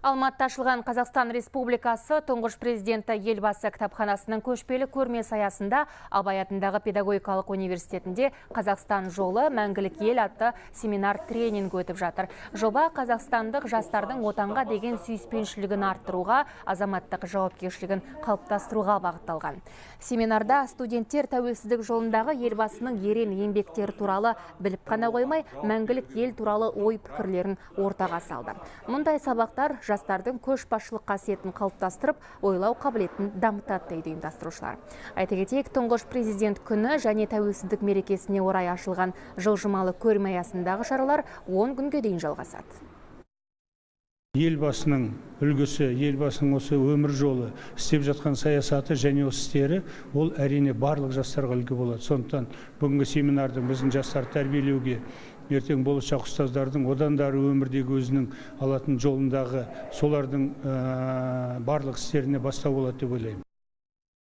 Алматыда ашылған Қазақстан Республикасы тұңғыш президенті Елбасы кітапханасының көшпелі көрмесі аясында Абай атындағы педагогикалық университетінде «Қазақстан жолы мәңгілік ел» атты семинар тренинг өтіп жатыр. Жоба қазақстандық жастардың отанға деген сүйіспеншілігін арттыруға, азаматтық жауапкершілігін қалыптастыруға бағытталған. Семинарда студенттер тәуелсіздік жолындағы Елбасының ерен еңбектері туралы біліп қана қоймай, мәңгілік ел туралы ой пікірлерін ортаға салды. Мұндай сабақтар жастардың көшбасшылық қасиетін қалыптастырып, ойлау қабілетін дамытады, дейді ұйымдастырушылар. Айта кетейік, тұңғыш президент күні және тәуелсіздік мерекесіне орай ашылған жылжымалы көрме аясындағы шаралар 10 күнге дейін жалғасады. Елбасының үлгісі, Елбасының осы өмір жолы, істеп жатқан саясаты және осы істері, ол әрине барлық жастарға үлгі болады. Сондықтан бүгінгі семинардың біздің жастарды тәрбиелеуге, ертең болашақ ұстаздардың одан да ары өмірдегі өзінің алатын жолындағы солардың барлық істеріне бастау болады деп ойлаймын.